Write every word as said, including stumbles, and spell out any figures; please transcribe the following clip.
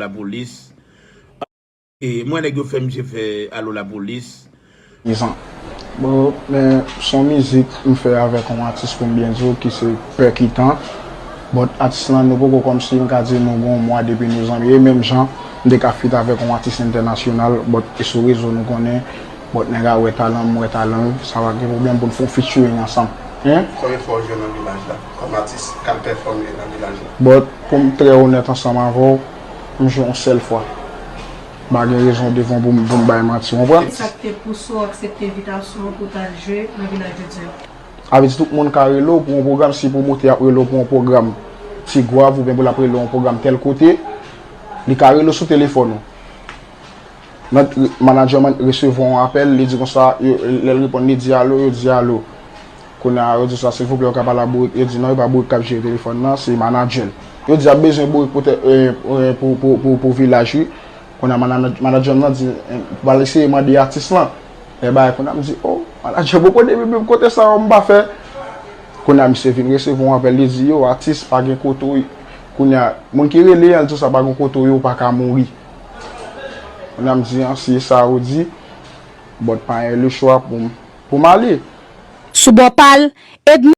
Lapolis. E mwen nèg yo fè misye fè alo lapolis. Dizan. Bon, men son mizik m fè avèk yon atis pou m byen di w ki se Pè Kitan. But atis lan nou poko kòmsi m ka di nou gon mwa depi nou zanmi. E menm jan m te ka fit avèk yon atis entènasyonal, but e sou rezo nou konnen, but nèg a wè talan m, m wè talan l, sa pa gen pwoblèm pou n fè yon featuring ansanm. Hein? Konbyen fwa w jwe nan vilaj la kòm atis k ap pèfòme nan vilaj la? But pou m trè onèt ansanm avè w, m jwe yon sèl fwa. M pa gen rezon devan pou m pou m bay manti, w konprann? Sa k te pouse w aksepte envitasyon an pou w t al jwe nan Vilaj de Dye? Avè di tout moun ka rele w pou yon pwogram, si pwomotè ap rele w pou yon pwogram Ti Gwav oubyen pou l ap rele w yon pwogram tèl kote, li ka rele w sou telefòn ou. Nan manadjè m resevwa yon apèl, li di konsa, lè l reponn, li di alo, yo di alo. Kounye a, yo di sa, silvouplè, ou ka pale a Bourik? Yo di non, e pa Bourik k ap jere telefòn nan, se manadjè l. Yo di ap bezwen Bourik pou, pou, pou, pou, pou vilaj, wi. Kounye a, manadjè m nan di, pral eseye mande atis lan. Lè bagay, kounye a, m di, o, manadjè poko depi menm kote sa yo m pa fè. Kounye a, misye vin resevwa yon apèl, li di, yo, atis, pa gen kote w. Kounye a, moun ki rele an, l di sa, pa gen kote w ye, ou pa ka mouri. Kounye a, m di, an, si e sa ou di, but pa gen lechwa pou m, pou m ale. Sou bò pa l, Edmond